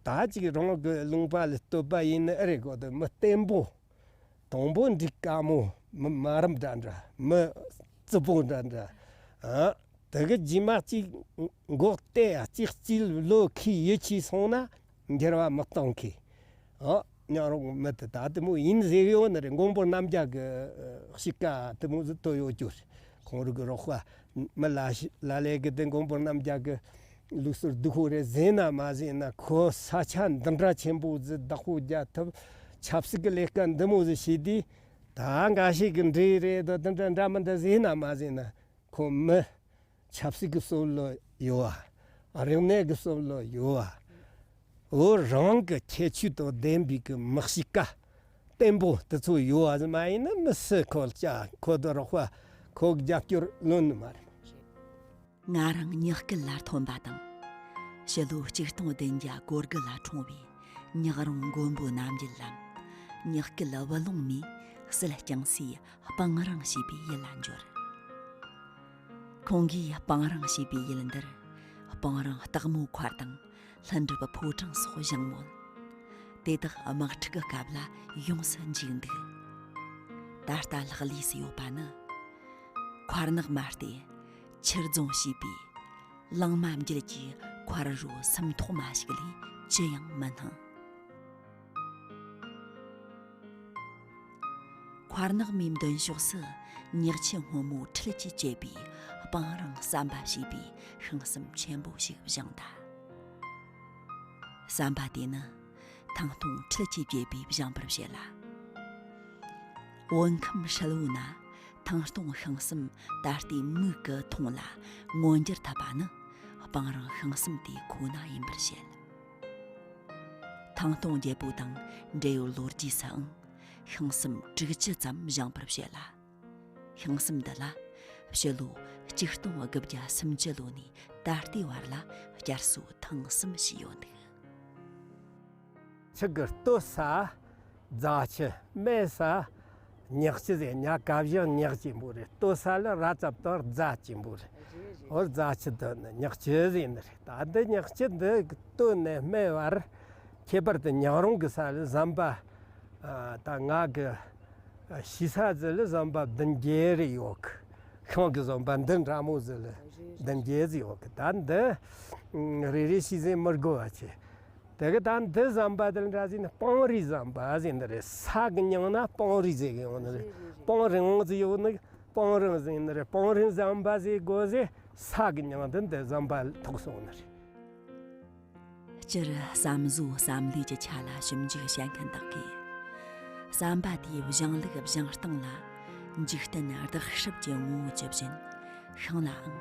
ད་ཅིག་རང་གི་ལུང་པ་ལ་བསྟོད་པ་ཡིན་ནི་ཨེ་རེད་གོ། དེ་མི་བརྟན་པོ། དང་པོ་འགྲིག་དཀའ་མོ། མི་དམའ་རིམ་འདྲ་འདྲ། མི་རྩི་པོ་འདྲ་འདྲ། ཨ། དེ་གི་རྗེས་མ་གཅིག་མགོ་བལྟས་ཡ་གཅིག་གཅིག་ལོ་ཁའི་ཡིད་ཆེས་སོང་ན་འགྱུར་བ་མི་གཏོང་གི། ཨ། ཉག་རོང་མི་དེ་ད་དེ་མོ་ཡིན་ཟེར་ཡོད་ནི་རེད། མགོན་པོ་རྣམ་རྒྱལ་གི་གཤིས་ཀ་དེ་མོ་ཟིག་ཐོན་ཡོད་རྒྱུ་རེད། ཁོང་རང་གི་རོགས་པ་མི་ལ་ལ་ལས་གི་དེ་མགོན་པོ་རྣམ་རྒྱལ་གི་ལུགས་སྲོལ་སྡུག་པོ་རེད་ཟེར་ན་མ་ཟེར་ན། ཁོ་ས་ཆ་འདི་འདྲ་ཆེན་པོ་ཟིག་བདག་པོ་རྒྱག་ཐུབ། ཆབ་སྲིད་ཀྱི་ལས་ཀ་འདི་མོ་ཟིག་བྱས་དུས། ད་འགའ་ཞིག་གི་འདྲེ་རེད་དོ། འདི་འདྲ་འདྲ་མི་འདྲ་ཟེར་ན་མ་ཟེར་ན། ཁོ་མི་ཆབ་སྲིད་ཀྱི་སྲོལ་ལོ་ཡོད་བ། རིག་གནས་ཀྱི་སྲོལ་ལོ་ཡོད་བ། བོད་རང་གི་ཁྱད་ཆོས་དང་ལྡན་པའི་གི་མི་གཤིས་ཀ་བརྟན་པོ་དེ་ཚོ་ཡོད་བ་ཟིག་མ་ཡིན་ན། མི་སུ་ཁོ་ལ་ཅག་ཁོ་དང་རོགས་པ་ཁོ་གི་རྒྱབ་སྐྱོར་ལོན་ནི་མ་རེད། ང་རང་ཉག་སྐེད་ལ་ཐོན་པ་དང་། ཕྱི་ལོ་ཆིག་སྟོང་བདུན་བརྒྱ་གོ་དགུ་ལ་འཁྲུངས་པའི་ཉག་རོང་མགོན་པོ་རྣམ་རྒྱལ་ལམ། ཉག་སྐེད་བུ་ལོང་མའི་གསེར་རྐྱང་སའི་སྤང་རང་ཞེས་པའི་ཡུལ་ལ་འབྱོར། ཁོང་གིས་སྤང་རང་ཞེས་པའི་ཡུལ་འདིར་སྤང་རང་སྟག་མོ་མཁར་དང་། ལྷུན་གྲུབ་ཕོ་བྲང་སོགས་བཞེངས་མོད། དེ་དག་དམག་འཁྲུག་གི་སྐབས་ལ་ཡོངས་སུ་འཇིག་འདུག། ད་ལྟ་ལྷག་ལུས་སུ་ཡོད་པ་ནི། མཁར་ནག་མ་སྟེ་ཆུར་རྫོང་ཞེས་པའི་གླང་མ་མཇལ་གྱི་མཁར་རོ་སུམ་ཐོག་མ་ཞིག་ལས་ཅི་ཡང་མི་སྣང་། མཁར་ནག་མའི་མདུན་ཕྱོགས་སུ་ཉག་ཆུ་སྔོན་མོ་འཁྲིད་ཀྱིས་བཅད་པའི་སྤང་རང་ཟམ་པ་ཞེས་པའི་ཤིང་གསུམ་ཆེན་པོ་ཞིག་བཞེངས་ད། ཟམ་པ་དེ་ནི་ཐང་སྟོང་འཁྲིད་ཀྱིས་བཅད་པས་བཞེངས་པར་བཤད་ལ། བོད་ཁམས་ཧྲིལ་བོའི་ནང་ཐང་སྟོང་ཤིང་གསུམ་ད་ལྟའི་མིག་གིས་མཐོང་ལ་མངོན་འགྱུར་ཐུབ་པ་ནི་སྤང་རང་ཤིང་གསུམ་དེ་ཁོ་ན་ཡིན་པར་བཤད། ཐང་སྟོང་རྒྱལ་པོ་དང་འབྲེལ་ཡོད་ལོ་རྒྱུས་སུའང་ཤིང་གསུམ་དྲུག་ཅུ་ཙམ་བཞེངས་པར་བཤད་ལ། ཤིང་གསུམ་འདི་ལ་ཕྱི་ལོ་ཆིག་སྟོང་དགུ་བརྒྱ་སུམ་ཅུ་ལོ་ནས་ད་ལྟའི་བར་ལ་བསྐྱར་གསོ་ཐེངས་གསུམ་བྱས་ཡོད་འདུག། ཆུ་གི་སྟོད་ས་རྫ་ཆུ། སྨད་ས་ཉག་ཆུ་ཟེར། ཉག་ག་བཞག་ཉག་ཅན་པོ་རེད། སྟོད་ས་ལ་ར་ཙབ་དང་རྫ་ཅན་པོ་རེད། འོ་རྫ་ཆུ་དེ་ནི་ཉག་ཆུ་ཟེར་ནི་རེད། ད་འདི་ཉག་ཆུ་འདི་སྟོད་ནས་སྨད་བར་ཁྱད་པར་དུ་ཉག་རོང་གི་ས་ལ་ཟམ་པ། ཨ། ད་ང་གི་ཨ་ཤི་ས་ཟི་ལ་ཟམ་པ་བདུན་བརྒྱད་རེ་ཡོད་གི། ཤིང་གི་ཟམ་པ་འདི་འདྲ་མོ་ཟི་ལ་བདུན་བརྒྱད་ཟི་ཡོད་གི། ད་འདི་རེ་རེ་ཤི་ཟི་མི་དགོས་པ་ཆེ། དེ་གི་ད་འདི་ཟམ་པ་དེ་ལ་འདྲ་ཟི་ནི་སྤང་རི་ཟམ་པ་ཟི་འདི་རེད། ས་གི་མྱིང་ན་སྤང་རི་ཟེར་གི་ཡོད་ནི་རེད། སྤང་རི་ངོ་ཟི་ཡོད་ནི་སྤང་རི་ཟི་ནི་རེད། སྤང་རི་ཟམ་པ་ཟེར་དགོས་ཟེ། ས་གི་མྱིང་འདི་འདི་ཟམ་པ་ཐོགས་སོང་ནི་རེད། སྤྱིར་བསམ་བཟོ་བསམ་བློའི་ཆ་ལ་ཞིབ་འཇུག་བྱེད་མཁན་དག་གིས། ཟམ་པ་དེའི་བཞེངས་ལུགས་བཞེངས་སྟངས་ལ་འཇིག་རྟེན་བདག་སྲིད་ཀྱི་ངོ་བོ་ཇི་བཞིན། ཤིང་ལའང་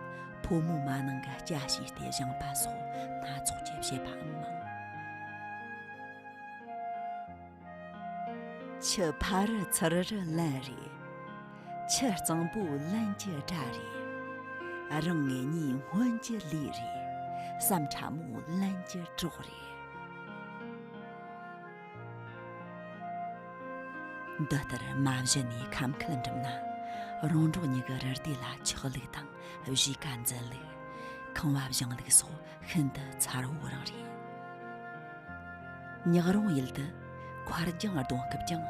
ཕོ་མོ་མ་ནིང་གི་སྐྱ་བྱས་ཏེ་བཞེངས་པ་སོགས་སྣ་ཚོགས་ཀྱི་བཤད་པའང་མང་། ཆུ་ཕ་རི་ཚུར་རི་ལན་རེ། ཆུ་གཙང་པོ་ལན་གྱི་སྒྲ་རེད། རང་ངེད་གཉིས་སྔོན་གྱི་ལས་རེད། བསམ་ཕྲ་མོ་ལན་གྱི་གྲོགས་རེད། འདི་ལྟར་མ་གཞི་ནས་ཁམས་ཁུལ་འགྲིམ་ན། རོང་འབྲོག་གཉིས་ཀྱི་རི་སྡེ་ལ་ཆགས་ལུགས་དང་གཞིས་ཀ་འཛིན་ལུགས། ཁང་བ་བཞེངས་ལུགས་སོགས་ཤིན་ཏུ་མཚར་བོ་རང་རེད། ཉག་རོང་ཡུལ་དུ་མཁར་རྒྱང་རྡུང་སྐབས་ཀྱང་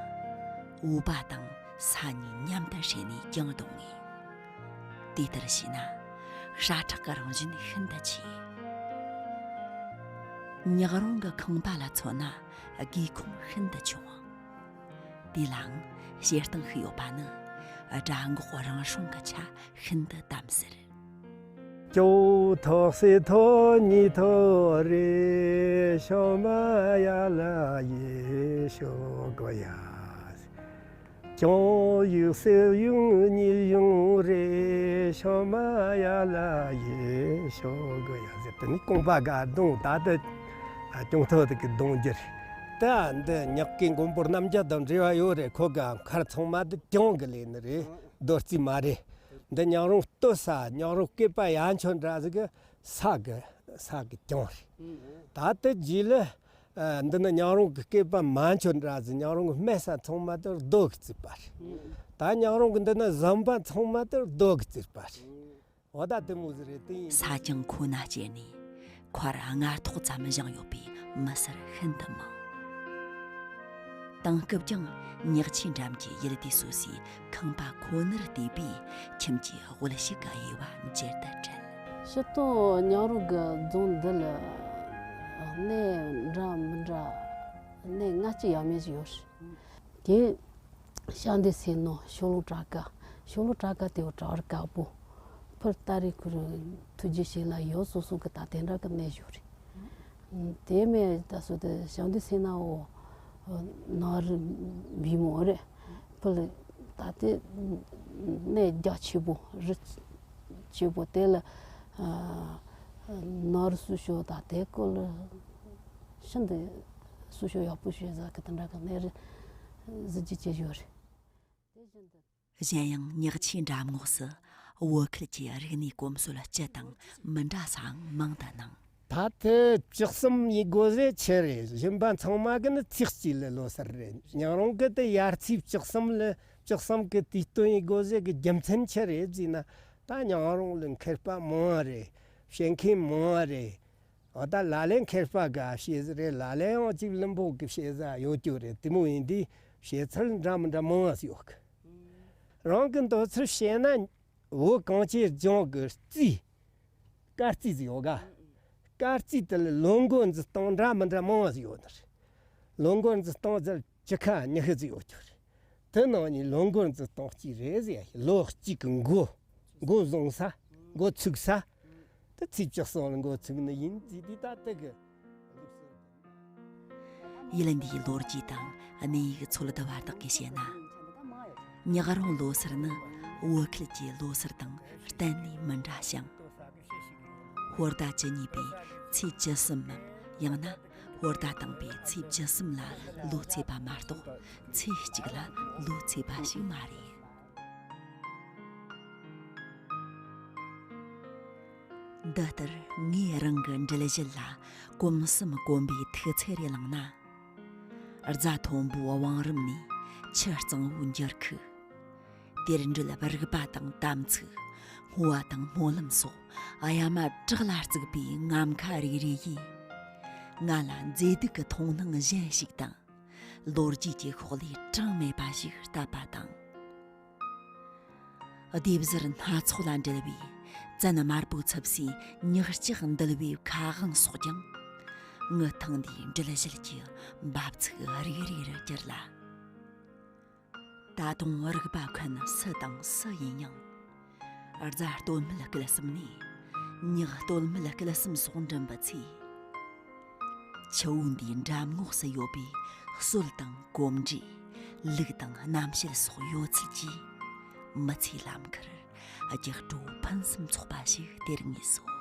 འོ་བ་དང་ས་གཉིས་མཉམ་དུ་བསྲེས་ནས་རྒྱང་རྡུང་ངེས། དེ་ལྟར་བྱས་ན་ཤ་ཁྲག་གི་རང་བཞིན་ཤིན་ཏུ་ཆེ། ཉག་རོང་གི་ཁང་པ་ལ་མཚོན་ན་སྒེའུ་ཁུང་ཤིན་ཏུ་ཆུང་། དེ་ལའང་བཤད་སྟངས་ཤིག་ཡོད་པ་ནི། སྦྲ་འགོག་རང་སྲུང་གི་ཆ་ཤིན་ཏུ་དམ་ཟེར། ཀྱོའུ་ཐོག་སེ་ཐོག་ཉི་ཐོག་རེ་ཤོ་མ་ཡ་ལ་ཡེ་ཤོ་གོ་ཡ། ཀྱོང་ཡུག་སེ་ཡུང་ཉི་ཡུང་རེ་ཤོ་མ་ཡ་ལ་ཡེ་ཤོ་གོ་ཡ་ཟེར་དེ་ནི་རྐང་པ་ག་རྡུང་ད་ལྟ་ཀྱོང་ཐོག་དེ་གི་རྡུང་རྒྱུ་རེད། ད་འདི་ཉག་གི་མགོན་པོ་རྣམ་རྒྱལ་དང་འབྲེལ་བ་ཡོད་རེད། ཁོ་ག་མཁར་ཚང་མ་དེ་ཀྱོང་གི་ལས་ནི་རེད། རྡོ་རྩིས་མ་རེད། འདི་ཉག་རོང་སྟོད་ས་ཉག་རོང་སྐེད་པ་ཡ་མཆོད་འདྲ་ཟིག་གི་ས་གི་ས་གི་ཀྱོང་རེད། ད་ལྟ་རྗེས་ལ་ཨ། འདི་ནི་ཉག་རོང་གི་སྐེད་པ་མ་མཆོད་འདྲ་ཟིག་ཉག་རོང་གི་སྨད་ས་ཚང་མ་དེ་རྡོ་གི་བརྩིགས་པ་རེད། ད་ཉག་རོང་གི་འདི་ནི་ཟམ་པ་ཚང་མ་དེ་རྡོ་གི་བརྩིགས་པ་རེད། འོ་ད་དེ་མོ་ཟིག་རེད། དེ་ཡིན། ས་ཀྱང་ཁོ་ན་སྐྱེས་ནས་མཁར་སྔར་ཐོག་ཙམ་བཞེངས་ཡོད་པའི་མི་སེར་ཤིན་ཏུ་མང་། དེང་སྐབས་ཀྱང་ཉག་ཆུའི་འགྲམ་གྱི་ཡུལ་དེ་སོ་སོའི་ཁང་པ་ཁོ་ནར་བལྟས་པས་ཁྱིམ་གྱི་དབུལ་ཕྱུག་གི་དབྱེ་བ་འབྱེད་དུ་བྲེལ། སྤྱིར་བཏང་ཉག་རོང་གི་རྫོང་འདི་ལ་གནས་འདྲ་མི་འདྲ་གནས་ལྔ་བཅུ་ཡས་མས་ཤིག་ཡོད་རེད། དེ་ཞང་འདི་སེ་ནོ་ཤོ་ལོ་བྲག་དཀར། ཤོ་ལོ་བྲག་དཀར་དེ་བྲག་རི་དཀར་པོ། ཕར་ཏ་རི་ཁུ་རུ་ཐུགས་རྗེ་ཞིག་ལ་ཡོད་སོ་སོ་གི་ད་དེ་འདྲ་གི་གནས་བཞུགས་རེད། དེ་མེད་ད་སོ་དེ་ཞང་འདི་སེ་ནོ་ནགས་རི་བི་མོ་རེད། ཕར་ད་དེ་གནས་རྒྱ་ཆེ་པོ་རི་ཆེ་པོ་དེ་ལ་ནགས་རི་སུ་ཤོ་ད་དེ་ཀོ་ལ་ཤིན་ཏུ་སུ་ཤོ་ཡག་པོ་ཤོད་ཟ་གི་དེ་འདྲ་གི་གནས་རི་གཟི་བརྗིད་ཆེ་ཤོས་རེད། དེ་བཞིན་དུ། གཞན་ཡང་ཉག་ཆུའི་འགྲམ་ངོགས་སུ་བོད་ཁུལ་གྱི་རིག་གནས་གོམས་སྲོལ་སྤྱི་དང་མི་འདྲ་སའང་མང་དུ་སྣང་། ད་ལྟ་བཅུ་གསུམ་ཡིན་དགོས་ཟེར་ཆེ་རེད། གཞོན་པ་ཚང་མ་གི་ནི་ཚེས་གཅིག་ལ་ལོ་གསར་རེད། ཉག་རོང་གི་དེ་ཡར་ཚེས་བཅུ་གསུམ་ལ་བཅུ་གསུམ་གི་དུས་སྟོན་ཡིན་དགོས་ཟེར་གི་རྒྱུ་མཚན་ཆེ་རེད་ཟེར་ན། ད་ཉག་རོང་ལ་མཁས་པ་མང་བ་རེད། བཤད་མཁན་མང་བ་རེད། འོ་ད་ལ་ལས་མཁས་པ་ག་བཤད་ཟིག་རེད། ལ་ལས་ཡང་གཅིག་བླུན་པོ་གི་བཤད་ཟ་ཡོད་རྒྱུ་རེད། དེ་མོ་ཡིན་དུས་བཤད་ཚུལ་འདྲ་མི་འདྲ་མང་ང་ཟིག་ཡོད་གི། རང་གི་འདོད་ཚུལ་བཤད་ན་བོད་གངས་ཅན་ལྗོངས་ཀྱི་རྩིས། སྐར་རྩིས་ཟིག་ཡོད་ག། སྐར་རྩིས་དེ་ལ་ལོ་འགོ་འཛིན་སྟངས་འདྲ་མི་འདྲ་མང་ང་ཟིག་ཡོད་ནི་རེད། ལོ་འགོ་འཛིན་སྟངས་ཟེར་བཅུ་ཁ་ཉི་ཤུ་ཟིག་ཡོད་རྒྱུ་རེད། དེ་ནང་ནས་ལོ་འགོ་འཛིན་སྟངས་གཅིག་རེད་ཟེར་ཡ། ལོ་གཅིག་གི་འགོ། འགོ་བཟུང་ས། འགོ་ཚུགས་ས། དེ་ཚེས་བཅུ་གསུམ་ལ་འགོ་ཚུགས་ནི་ཡིན་ཟེར་དུས་ད་དེ་གི། ཡུལ་འདིའི་ལོ་རྒྱུས་དང་གནས་ཡིག་འཚོལ་བསྡུ་བ་དག་གིས་བཤད་ན། ཉག་རོང་ལོ་སར་ནི་བོད་ཁུལ་གྱི་ལོ་སར་དང་གཏན་ནས་མི་འདྲ་ཞིང་། ཧོར་ཟླ་བཅུ་གཉིས་པའི་ཚེས་བཅུ་གསུམ་མམ། ཡང་ན་ཧོར་ཟླ་དང་པོའི་ཚེས་བཅུ་གསུམ་ལ་ལོ་ཚེས་པ་མ་གཏོགས་ཚེས་གཅིག་ལ་ལོ་ཚེས་པ་ཞིག་མ་རེད། འདི་ལྟར་ངས་རང་གི་འགྲུལ་བཞུད་ལ་གོམ་གསུམ་གོམ་པའི་ཐུག་ཚད་རེ་བླངས་ན། རྫ་མཐོན་པོའི་བང་རིམ་ནས་ཆུ་གཙང་བོའི་འགྱུར་ཁུག་དེར་འབྲེལ་རིག་པ་དང་དམ་ཚིག་སྨོ་བ་དང་སྨོན་ལམ་སོགས་གཡའ་མ་བྲག་ལ་བརྩིགས་པའི་ངམ་ཁ་རེ་རེ་ཡིས། ང་ལ་མཛེས་སྡུག་གི་མཐོང་སྣང་གཞན་ཞིག་དང་། ལོ་རྒྱུས་ཀྱི་ཤོག་ལྷེ་གྲངས་མེད་པ་ཞིག་བཏབ་པ་དང་། ལྡེབས་གཟར་སྣ་ཚོགས་ལ་འབྲེལ་བའི་བཙན་དམར་པོའི་ཚབ་སའི་ཉག་ལྕགས་འདུལ་བའི་ཁ་དབང་སོགས་ཀྱང་། ངི་ཐང་འདིའི་འགྲུལ་བཞུད་ཀྱི་འབབ་ཚིགས་རེ་རེ་རུ་གྱུར་ལ། ད་དུང་རིག་པ་མཁན་སུ་དང་སུ་ཡིན་ཡང་། རྫ་སྟོད་སྨད་སྐུ་གསུམ་ནས་ཉག་སྟོད་སྨད་སྐུ་གསུམ་སོགས་འགྲིམ་པའི་ཚེ། ཆུ་བོ་འདིའི་འགྲམ་ངོགས་སུ་ཡོད་པའི་སྲོལ་དང་གོམས་འདྲིས། ལུགས་དང་རྣམ་བཤད་སོགས་ཡོད་ཚུལ་གྱིས། མི་ཚེའི་ལམ་ཁར་རྒྱུ་སྤྲོ་ཕུན་སུམ་ཚོགས་པ་ཞིག་སྟེར་ངེས་སོ།